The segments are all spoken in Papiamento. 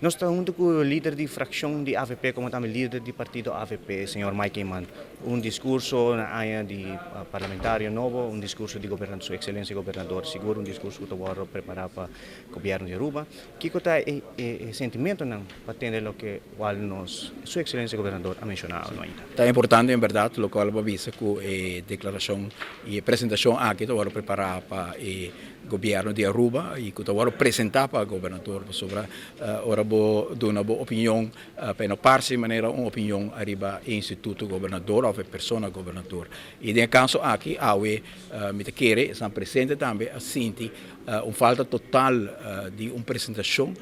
Nos ta hunto cu lider di fraccion di AVP como tambe lider di partido AVP, señor Mike Eman. Un discurso na aña di parlamentario nobo, un discurso di gobernador, su excelencia gobernador, sigur un discurso cu ta wordo prepara pa gobierno di Aruba. Kico ta e sentimentonan pa tende loke cual nos su excelencia gobernador a menciona ainda? Ta importante en berdad locual bo a bisa cu e declaracion y e presentacion aki ta wordo prepara pa e gobierno di Aruba y cu ta wordo presenta pa gobernador pasobra ora bo duna bo opinion pa e no parse manera un opinion ariba e instituto gobernador of e persona gobernador. Y den e caso aki awe mi ta kere esnan presente tambe a sinti un falta total di un presentacion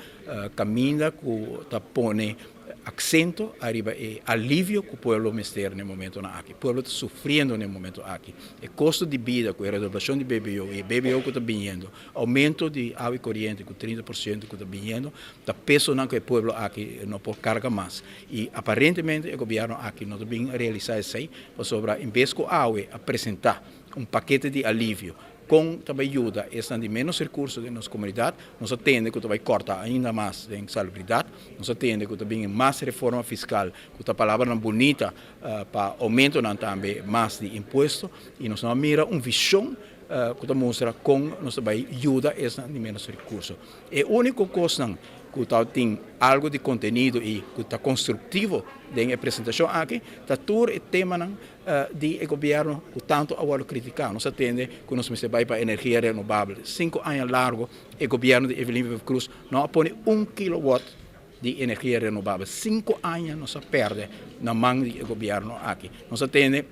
caminda cu ta pone aksento ariba e alivio ku pueblo mester na e momentonan aki. Pueblo ta sufriendo na e momento aki. E kosto di bida ku e redoblashon di BBO i e BBO ku ta biniendo, oumento di awa i koriente ku 30% ku ta biniendo, ta pesonan ku e pueblo aki no por karga mas. I aparentemente e gobièrnu aki no ta bin realisá esei, pasobra en bes ku awe a presentá un pakete di alivio kon ta bai yuda esnan di ménos rekurso den nos komunidat, nos a tende ku ta bai kòrta ainda mas den salubridat, nos a tende ku ta bini mas reforma fiskal ku ta palabranan bunita pa oumentonan tambe mas di impuesto i nos no a mira un vishon ku ta mustra kon nos ta bai yuda esnan di ménos rekurso. E úniko kosnan ku ta tin algu di kontenido i ku ta konstruktivo den e presentashon aki ta tur e temanan di e gobierno cu tanto a wordo critica. Nos a tende cu nos mester bay pa energia renovabel. 5 aña largo e gobierno di Evelyn Wever Croes no a pone 1 kilowatt di energia renovabel. 5 aña nos a perde na man di e gobierno aki. Nos a tende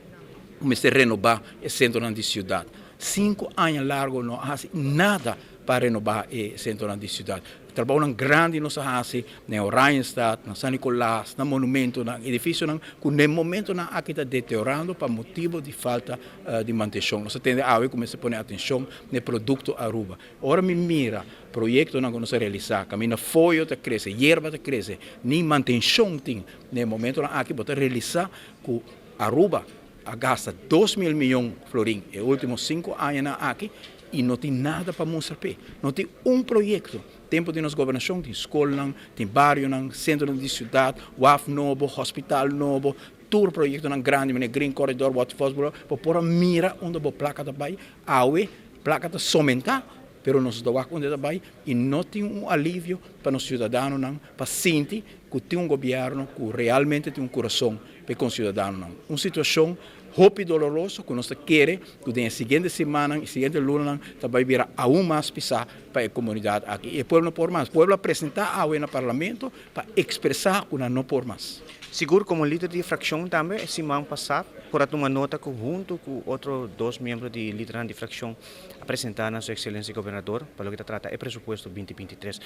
cu mester renoba e centronan di ciudad. 5 aña largo no a haci nada pa renoba e centronan di ciudad. Trabounan grandi nos a haci na Oranjestad, na San Nicolas, na monumentonan, edificionan cu na e momentonan aki ta deteriorando pa motibo di falta di mantencion. Nos a tende awe cu mester pone atencion na e producto Aruba. Ora mi mira proyectonan cu nos a realisa, caminda foyo ta crece, yerba ta crece, ni mantencion tin na e momentonan aki, bo ta realisa cu Aruba a gasta 2000 miyon florin e ultimo 5 añanan aki y no tin nada pa mustra pe. No tin un proyecto. Tempo di nos gobernacion tin scolnan, tin barionan, centronan di ciudad, waf nobo, hospital nobo, tur proyectonan grandi, manera Green Corridor, Waterfalls, bo por a mira unda bo placa ta bay. Awe, placa ta somenta, pero nos ta wak unda ta bay y no tin un alivio pa nos ciudadanonan, pa sinti cu tin un gobierno cu realmente tin un curason pa e ciudadanonan. Un situacion hopi doloroso cu nos ta kere cu den e siguiente simannan y siguiente lunanan ta bay bira aun mas pisa pa e comunidad aki. Y e pueblo no por mas. E pueblo a presenta awe na parlamento pa expresa cu nan no por mas. Sigur, como lider di fraccion tambe, siman pasa, por a tuma nota cu hunto cu otro dos miembro di lider di fraccion a presenta na su excelencia gobernador pa loke ta trata e presupuesto 2023.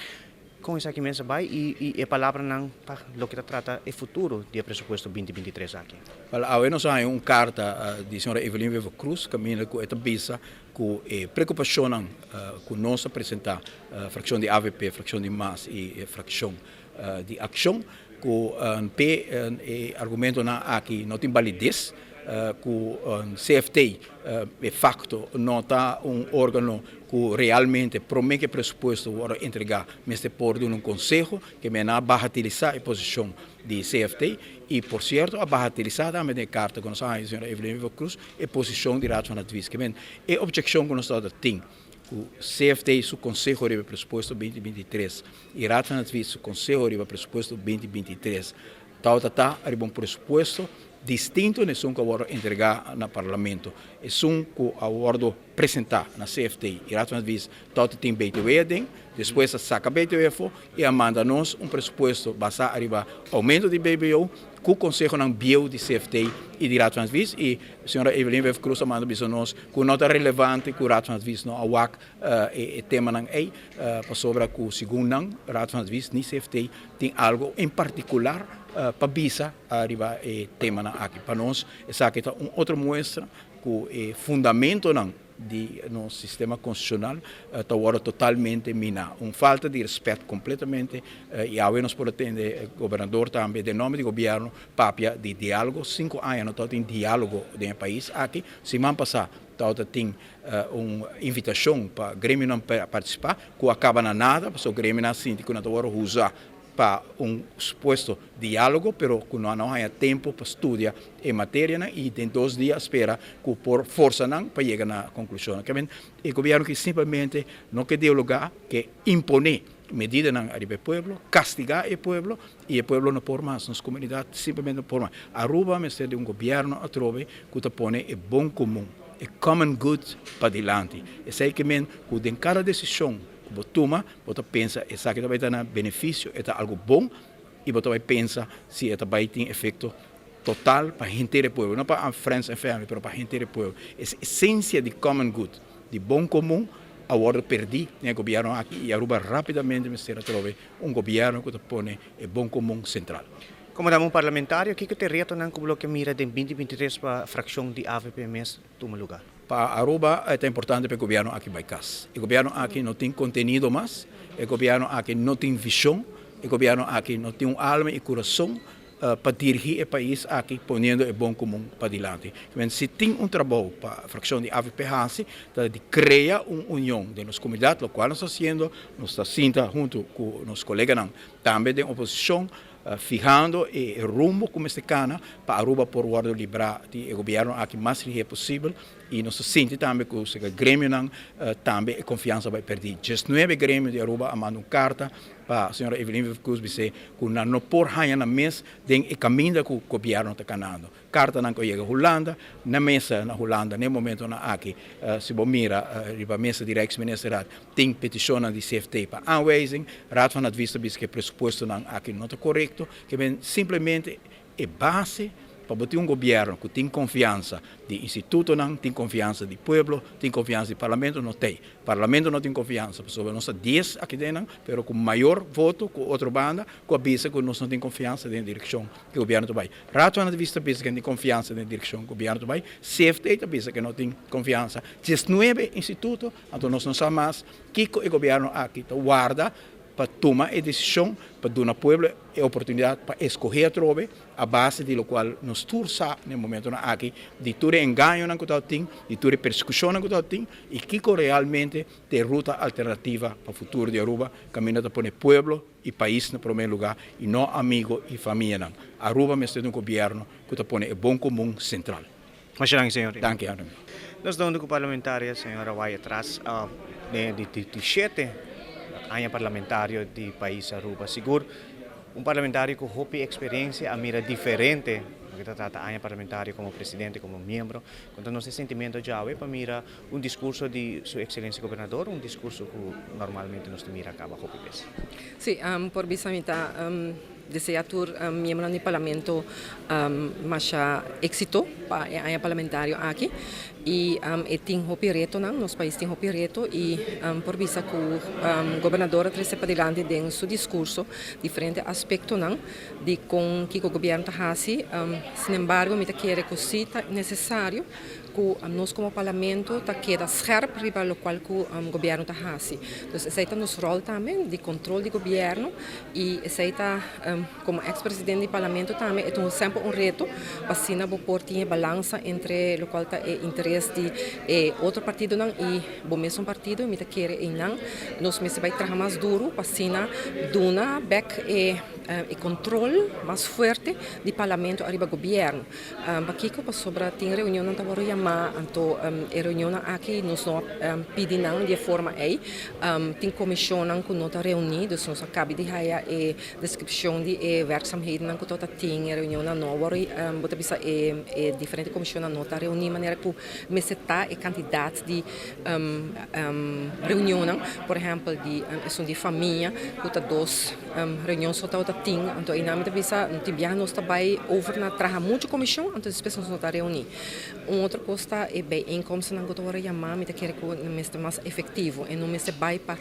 Con esaki mes a bay y e palabranan pa loke ta trata e futuro di presupuesto 2023 aki? Well, awe nos a un carta di señora Evelyn Wever Croes, caminda cu e ta bisa cu e preocupacion cu nos a presenta, fraccion di AVP, fraccion di MAS y fraccion di Accion, cu P e argumentonan aki no tin validez, cu CFT de facto no ta un organo cu realmente prome cu e presupuesto wordo entrega mester por duna un conseho cu men a bagatelisa e posicion di CFT y, por cierto, a bagatelisa tambe den e carta cu nos a haya señora Evelyn Wever Croes e posicion di Raad van Advies. Cu men e objection cu nos tin cu CFT su conseho riba presupuesto 2023 y Raad van Advies su conseho riba presupuesto 2023 ta riba un presupuesto distinto na esun cu a wordo entrega na parlamento. Esun cu a wordo presenta na CFT y Raad van Advies tin BTW aden, despues a saca BTW afo y a manda nos un presupuesto basa riba aumento di BBO cu consehonan bieu di CFT y di Raad van Advies, y señora Evelyn Wever Croes a manda bisa nos cu no ta relevante cu Raad van Advies no a wak e temanan ey, pasobra cu segun nan Raad van Advies ni CFT tin algo en particular pa bisa riba e temanan aki. Pa nos, esaki ta un otro muestra cu e fundamentonan di nos sistema constitucional ta wordo totalmente mina. Un falta di respet completamente y awe nos por tende gobernador tambe den nomber di gobierno papia di dialogo. 5 aña no tin dialogo den e pais aki. Siman pasa tin un invitacion pa gremionan participa, cu a caba na nada, pasobra gremionan sinti cu nan ta wordo usa. Pa un supuesto dialogo, pero cu no a haya tempo pa studia e materianan y den 2 dia spera cu por forsa nan pa yega na conclusion. Kiermen, e gobierno cu simplemente no kier dialoga, kier impone medidanan ariba e pueblo, castiga e pueblo y e pueblo no por mas, nos comunidad simplemente no por mas. Aruba mester di un gobierno atrobe cu ta pone e bon comun, e common good pa dilanti. Esey kiermen cu den cada decision cu bo tuma, bo ta pensa esaki ta bay ta na beneficio, ta algo bon y bo ta bay pensa si ta bay tin efecto total pa henter e pueblo, no pa friends and family, pero pa henter e pueblo. E esencia di common good, di bon comun, a wordo perdi den e gobierno aki y Aruba rapidamente mester atrobe un gobierno cu ta pone e bon comun central. Como dama un parlamentario, kico ta e retonan cu bo ta mira den 2023 pa fraccion di AVP mes tuma luga? Pa Aruba ta importante pa e gobierno aki bay cas. E gobierno aki no tin contenido mas, e gobierno aki no tin vision, e gobierno aki no tin un alma y curason pa dirigi e pais aki poniendo e bon comun pa dilanti. Si tin un trabou pa e fraccion di AVP haci, di crea un union den nos comunidad, locual nos ta haciendo, nos ta sinta hunto cu nos coleganan tambe den oposicion, fihando e rumbo cu mester cana pa Aruba por wordo libra di e gobierno aki mas lihe posibel y nos ta sinti tambe cu e gremionan tambe e confiansa bay perdi. 19 gremio di Aruba a manda un carta pa señora Evelyn Wever-Croes bisa cu nan no por haya nan mes den e caminda cu gobierno ta canando. Cartanan cu a yega Hulanda, na mesa na Hulanda, na momentonan aki, si bo mira riba mesa di Rijksministerraad, tin peticionnan di CFT pa aanwijzing. Raad van Advies ta bisa cu e presupuestonan aki no ta corecto, kiermen simplemente e base pa bo tin un gobierno cu tin confiansa di institutonan, tin confiansa di pueblo, tin confiansa di parlamento, no tin. Parlamento no tin confiansa, pasobra nos ta 10 aki den, pero cu mayor voto cu otro banda, cu a bisa cu nos no tin confiansa den direccion cu gobierno ta bay. Raad van Advies ta bisa cu tin confiansa den direccion cu gobierno ta bay, CFT ta bisa cu no tin confiansa. 19 instituto, anto nos no sa mas kico e gobierno aki ta warda pa tuma e decision, pa duna pueblo e oportunidad pa escoge atrobe, a base di locual nos tur sa na momentonan aki, di tur engañonan cu tin, di tur persecucionnan cu tin, y kico realmente ta e ruta alternativa pa futuro di Aruba, caminda ta pone pueblo y pais na prome luga y no amigo y famia. Aruba mester di un gobierno cu ta pone e bon comun central. Masha danki, señor. Danki, Adam. Nos ta cu parlamentaria, señora Wyatt-Ras, di 7 aña parlamentario di pais Aruba. Sigur, un parlamentario cu hopi experiencia, a mira diferente, loke ta trata aña parlamentario como presidente, como miembro. Conta nos e sentimento awe pa mira un discurso di su excelencia gobernador, un discurso cu normalmente nos ta mira caba hopi bes. Si, por bisa mi ta desea tur miembro di parlamento masha exito pa e aña parlamentario aki y e tin hopi retonan, nos pais tin hopi reto y por bisa cu gobernador a trece padilanti den su discurso diferente aspectonan di con kico gobierno ta haci. Sin embargo, mi ta kere cu si ta necesario cu nos como parlamento ta keda scherp riba locual cu gobierno ta haci. Entonces, esey ta nos rol tambe di control di gobierno y esey ta como ex-presidente di parlamento tambe e ta semper un reto pa asina bo por tin balansa entre locual ta e interes di otro partidonan y bo mes partido. Y mi ta kere einan nos mester bay traha mas duro pa asina duna back e control mas fuerte di parlamento ariba gobierno. Pakico? Pasobra tin reunionnan ta wordo yama, anto e reunionnan aki nos no pidi nan di forma ei. Tin comisionnan cu no ta reuni, dus nos a caba di haya e descripcion di e werkzaamheden cu ta tin e reunionnan no wordo, bo ta bisa e diferente comisionnan no ta reuni manera cu mester ta e cantidad di reunionnan. Por ehempel, di esun di famia cu ta dos reunion so ta tin, anto einan mi ta bisa tin biaha nos ta bay over na traha mucho comision, anto despues nos no ta reuni. Un otro cos ta e bijeenkomstennan cu ta wordo yama, mi ta kere cu mester mas efectivo y no mester bay pa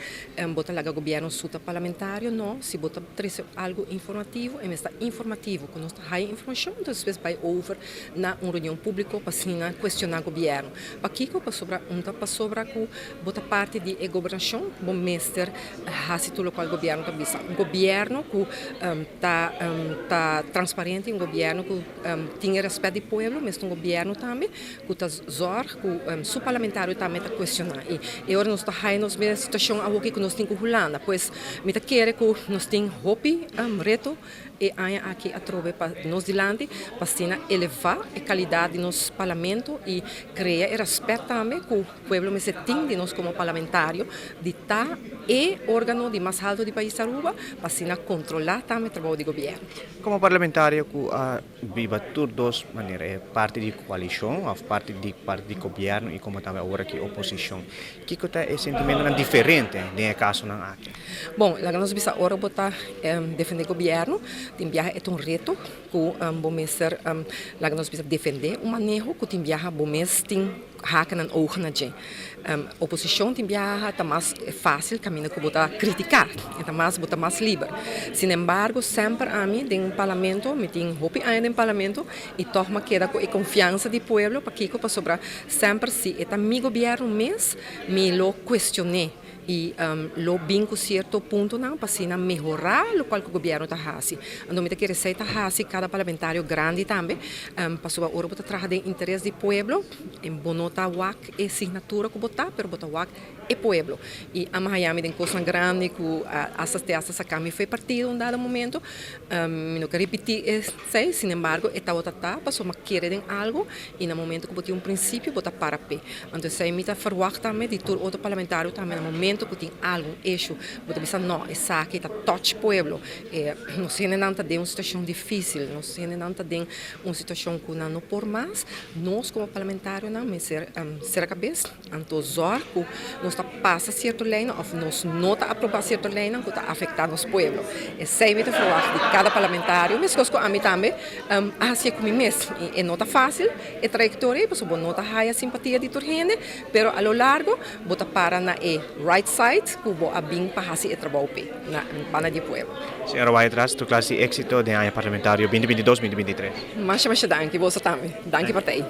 bo ta laga gobierno suta parlamentario, no. Si bo ta trece algo informativo, e mester informativo cu nos ta haya informacion, anto despues bay over na un reunion publico pa asina cuestiona gobierno. Pakico? Pasobra un ta pasobra cu bo ta parti di e gobernacion, bo mester haci tur locual gobierno ta bisa. Un gobierno gobierno cu ta ta transparente, un gobierno cu tin e respet di pueblo, mester un gobierno tambe cu ta zorg cu su parlamentario tambe ta cuestiona. Y e ora nos ta haya nos den e situacion awoki cu nos tin cu Hulanda. Pues mi ta kere cu nos tin hopi reto e aña aki atrobe pa nos dilanti pa asina eleva e calidad di nos parlamento y crea e respet tambe cu pueblo mester tin di nos como parlamentario di ta e organo di mas halto di pais Aruba pa asina controla tambe trabou di gobierno. Como parlamentario cu a biba tur dos manera, e parti di coalicion of parti di parti di gobierno y como tambe awor aki oposicion, kico ta e sentimentonan diferente den e casonan aki? Bon, laga nos bisa ora bo ta defende gobierno, tin biaha e ta un reto cu bo mester, laga nos bisa defende un maneho cu tin biaha bo mes tin haken en ogen na dje. Oposicion tin biaha ta mas facil caminda cu bo ta critica, e ta mas bo ta mas liber. Sin embargo, semper ami den parlamento, mi tin hopi aña den parlamento y tog mi a keda cu e confiansa di pueblo, pakico? Pasobra semper si e ta mi gobierno mes, mi lo cuestione y lo bin cu cierto puntonan pa asina mehora locual cu gobierno ta haci. Anto mi ta kere esey ta haci cada parlamentario grandi tambe, pasobra ora bo ta traha den interes di pueblo, bo no ta wak e signatura cu bo ta, pero bo ta wak e pueblo. Y a haya mi den cosnan grandi cu hasta te hasta saca mi for e partido un dado momento. Mi no ke ripiti esey, sin embargo e tabata ta pasobra mi a kere den algo y na momento cu bo tin un principio bo ta para p'e. Anto esey mi ta verwacht tambe di tur otro parlamentario tambe na momento cu tin algo, un issue, bo ta bisa no, esaki ta touch pueblo. Nos hendenan ta den un situacion dificil, nos hendenan ta den un situacion cu nan no por mas. Nos como parlamentarionan mester cera cabes, anto zorg cu nos ta pasa cierto leynan of nos no ta aproba cierto leynan cu ta afecta nos pueblo. Esey mi ta verwacht di cada parlamentario, mescos cu ami tambe a haci'e cu mi mes. Y e no ta facil e trayectoria pasobra bo no ta haya simpatia di tur hende, pero a lo largo bo ta para na e right side cu bo a bin pa haci e trabou p'e na banda di e pueblo. Señora Wyatt-Ras, tur clase di exito den aña parlamentario 2022, 2023. Masha masha danki, boso tambe. Danki pa ta ey.